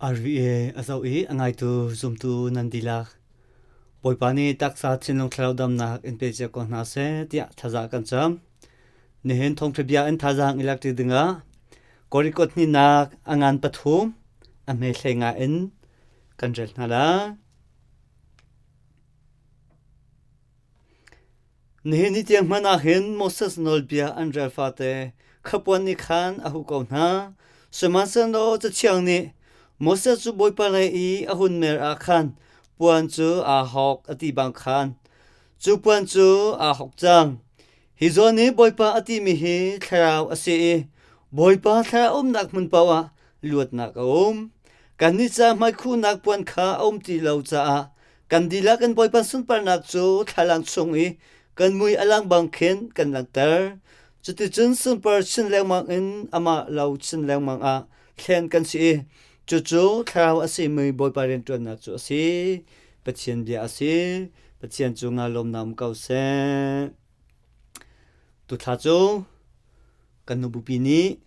RVA a zoh i a ngaitu zumtu nan dihlak. Bawipa nih taksa thinlung thlarau damnak in pe cio ko hna seh tiah thaza kan cam. Nihin thawngṭha bia in thazaang i lak ṭi dingah Korikot hninak a ngan pathum a hme hlei nga in kan rel hna lai. Nihin ni tiang hmanh ah hin Moses nawlbia an rel fate khapuan nih khan a huh ko hna. Sihmanhsehlaw Cathiang nih Moses cu Bawipa lei i a hun mer ah khan puan cu aa hawk a ti bang khan cu puan cu aa hawk cang. Hi zawn i Bawipa a timi hi thlarau a si i Bawipa thlarau umnak hmun paoh ah luatnak a um. Kannih ca hmaikhuhnak puan kha a um ti lo caah Kan dihlak in Bawipa sunparnak cu thlalang chung i kan mui a lang bang khin kan langhter. Cuticun sunpar chin lengmang in amah lo chin lengmang ah thlen kan si i cucu thlarau a simi Bawipa rianṭuannak cu a si. Pathian bia a si. Pathian cu nga lawmnak um ko seh. Tuthla cu kan nu bupi nih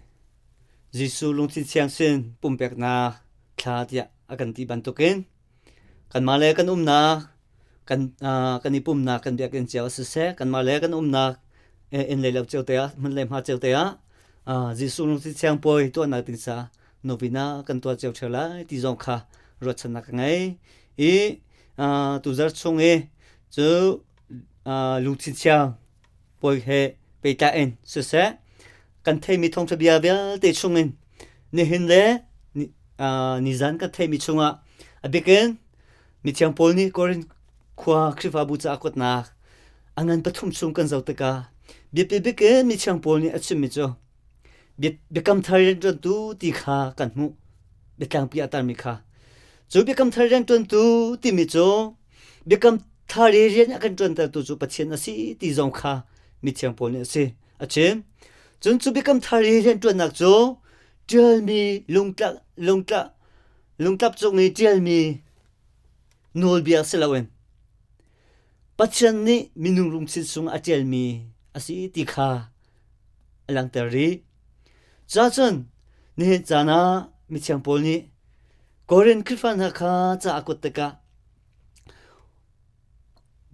Jesuh lungthin thiang sin pumpeknak thla tiah a kan ti bantukin Kanmah le kan umnak kan kan i pumnak kan biakinn cio siseh kanmah le kan umnak inn le lo cio te ah hmun le hma cio te ah Jesuh lungthin thiang puai tuahnak ding ca novena kan tuah cio ṭheo lai ti zong kha ruahchannak ka ngei i tuzarh chung i cu lungthin thiang puai he pehtlai in siseh kan theimi thawngṭha bia vialte chungin nihin le nizan kan theimi chungah a bikin mithiang Paul nih Korinth khua Khrihfabu ca a kuatnak a ngan pathum chung kan zoh tikah biapi bik in mithiang Paul nih a chimmi cu biakam thar rianṭuantu ti kha kan hmuh biatlangpi a tarmi kha cu biakam thar rianṭuantu timi cu biakam thar i rian a kan ṭuantertu cu Pathian a si ti zong kha mithiang Paul nih a si a chim. Cun cu biakam thar i rianṭuannak cu ṭialmi lungtlap lungtlap lungtlap cung i ṭialmi nawlbia si loin Pathian nih minung lungthin sung a ṭialmi a si ti kha a langhter rih. Cacun nihin caan ah mithiang Paul nih Korin Khrihfa hna kha ca a kuat tikah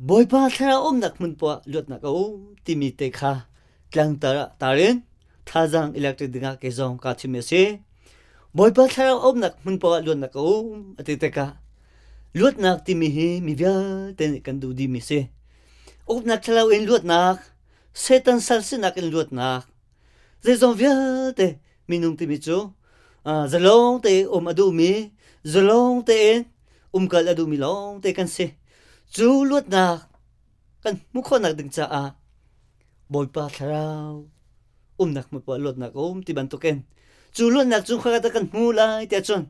Bawipa thlarau umnak hmun poah luatnak a um timi te kha tlangtar ah tar in thazaang electric dingah kei zong kaa thimmi a si. Bawipa thlarau umnak hmun poah luatnak a um a ti tikah luatnak timi hi mi vialte nih kan duh dihmi a si. Uknak thlarau in luatnak, Satan sal sinak in luatnak, zeizong vialte minung timi cu zalong tein um a duhmi, zalong tein umkal a duhmi lawng te kan si. Cu luatnak kan hmuh khawhnak ding caah Bawipa thlarau umnak hmun poah luatnak a um ti bantukin cu luatnak cu khoika dah kan hmu lai tiah cun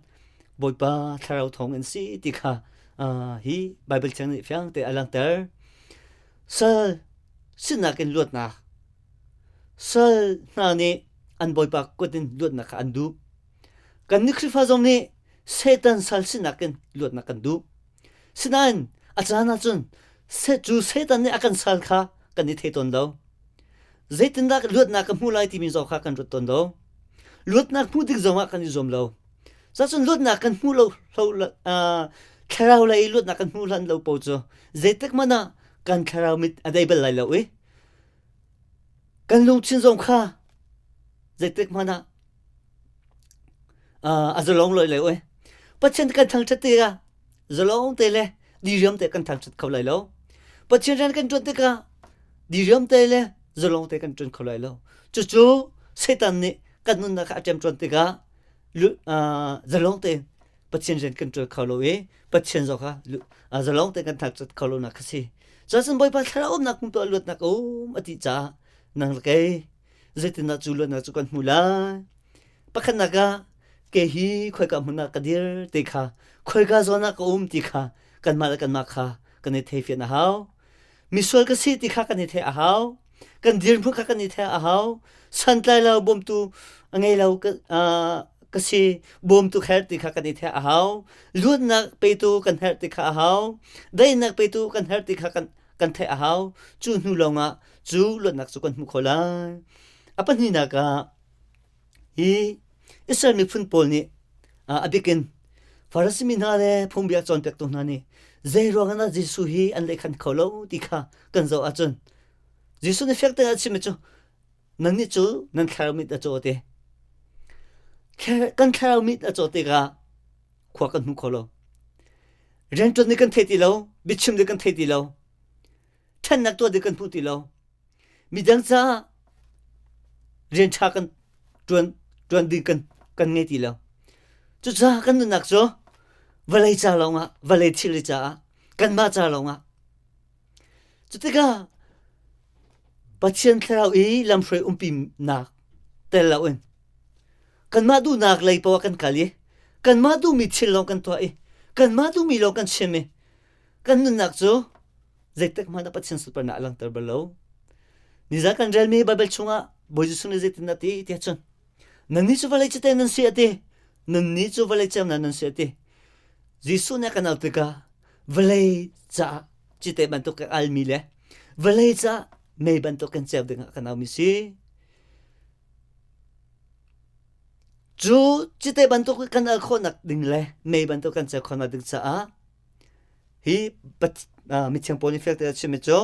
Bawipa thlarau thawng in si ti kha hi Bible thiang nih fiang te a langhter. Sal sinak in luatnak sal hna nih an Bawipa kut in luatnak kha an duh. Kannih Khrihfa zong nih Satan sal sinak in luatnak kan duh. Sinain a caan ahcun cu Satan nih a kan sal kha kan i thei tawn lo. Zeitindah luatnak ka hmuh lai timi zong kha kan ruat tawn lo. Luatnak hmuh ding zongah kan i zuam lo. Cacun luatnak kan hmuh lo, thlarau lei luatnak kan hmuh hlan lo po cu zeitik hmanh ah kan thlarau mit a dei bal lai lo i kan lungthin zong kha zeitik hmanh ah a zalong loi lo e. Pathian kan thangṭhat tikah zalong te le diriam te kan thangṭhat kho lai lo. Pathian rian kan ṭuan tikah diriam te le zalong te kan ṭuan kho lai lo. Cucu Satan nih kan nunnak kha a ṭemṭuan tikah zalong tein Pathian rian kan ṭuan kho lo i Pathian zong kha zalong tein kan thangṭhat kho lo nak kha si. Cuacun Bawipa thlarau umnak hmun tuah luatnak um a ti caah nang le kei zeitindah cu luatnak cu kan hmuh lai? Pakhatnak ah kei hi khoika hmun ah ka dir ti kha khoika zawn ah ka um ti kha kanmah le kanmah kha kan i theifian a hau. Misual ka si ti kha kan i theih a hau. Kan dirhmun kha kan i theih a hau. Santlai lo bawmtu a ngei lo ka, uh, ka si bawmtu herh ti kha kan i theih a hau. Luatnak petu kan herh ti kha a hau. Daihnak petu kan herh ti kha kan kan theih a hau. Cu hnu lawngah cu luatnak cu kan hmuh khawh lai. A pahnihnak ah hi Israel miphun pawl nih a bikin. Farasi mi hna le phungbia cawnpiaktu hna nih zei ruangah dah Jesuh hi an lehkhan kho lo ti kha kan zoh ahcun Jesuh nih fek tein a chimmi cu nannih cu nan thlarau mit a caw te. Kan thlarau mit a caw tikah khua kan hmu kho lo. Rianṭuan nih kan thei ti lo, biachim nih kan thei ti lo, ṭhennak tuah ding kan hmu ti lo. Midang caah rian ṭha kan ṭuan ṭuan ding kan kan ngei ti lo. Cucaah kan nunnak cu vawlei ca lawngah, vawlei thilri caah, kanmah ca lawngah. Cutikah Pathian thlarau i lamhruai umpinak tel loin kanmah duhnak lei poah kan kal i kanmah duhmi thil lawng kan tuah i kanmah duhmi lawng kan chim i kan nunnak cu zeitik hmanh ah Pathian sunparnak a langhter bal lo. Nizan kan relmi Baibal chungah Bawi Jesuh nih zeitin a ti tiah cun nannih cu vawlei cite nan si a ti nannih cu vawlei ceunak nan si a ti Jesuh nih a kan auh tikah vawlei caah cite bantuk kan almi le vawlei caah mei bantuk kan ceu dingah kan aumi si cu cite bantuk kan al khawhnak ding le mei bantuk kan ceu khawhnak ding caah Hi mithiang pawl nih fekte a chimmi cu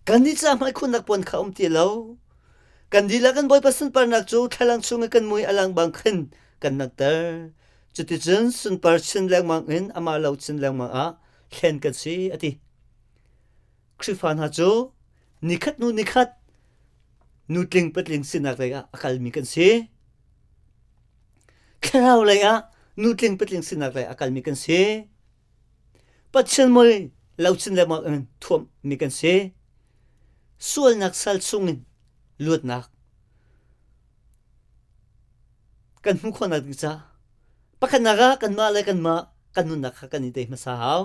kannih caah hmaikhunnak puan kha um ti lo. Kan dihlak kan Bawipa sunparnak cu thlalang chung i kan mui a lang bang khin kan langhter. Cuticun sunpar chin lengmang in amah lo chin lengmang ah thlen kan si a ti. Khrihfa hna cu nikhat hnu nikhat nutling patling sinak lei ah a kalmi kan si. Thlarau lei ah nutling patling sinak lei a kalmi kan si. Pathian mui lo chin lengmang in thuammi kan si. Sualnak sal chungin luatnak kan hmuh khawhnak ding caah pakhatnak ah kanmah le kanmah kan nunnak kha kan i tei hmasa hau.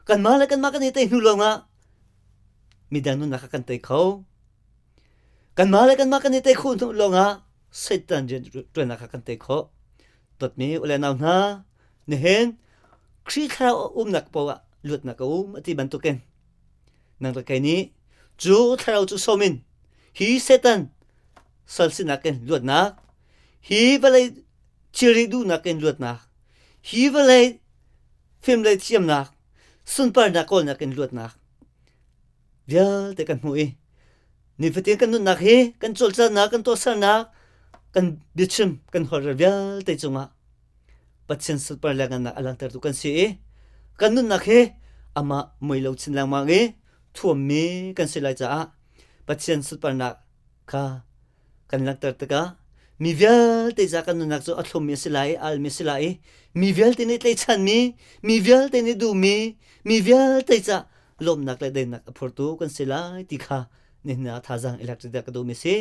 Kanmah le kanmah kan i tei hnu lawngah midang nunnak kha kan tei kho. Kanmah le kanmah kan i tei khawh hnu lawngah Satan rian ṭuannak kha kan tei khawh. Dawtmi u le nau hna, nihin Khrih thlarau a umnak paoh ah luatnak a um a ti bantukin nang le kei nih cu thlarau cu sawm in hi Satan sal sinak in luatnak, hi vawlei thilri duhnak in luatnak, hi vawlei fim le thiamnak, sunparnak kawlnak in luatnak vialte kan hmuh i nifatin kan nunnak hi kan cawlcanghnak kan tuahsernak kan biachim kan holhrel vialte cungah Pathian sunpar le ngannak a langhtertu kan si i kan nunnak hi amah mui lo chin lengmang i thuammi kan si lai caah Pathian sunparnak kha kan langhter tikah mi vialte ca kan nunnak cu a thlummi a si lai i almi a si lai i mi vialte nih tlaihchanmi mi vialte nih duhmi mi vialte ca lawmhnak le daihnak a phurtu kan si lai ti kha nihin ah thazaang i lak ka duhmi si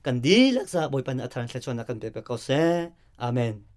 kan dihlak ca Bawipa nih a thar thluachuahnak kan pek ko seh. Amen.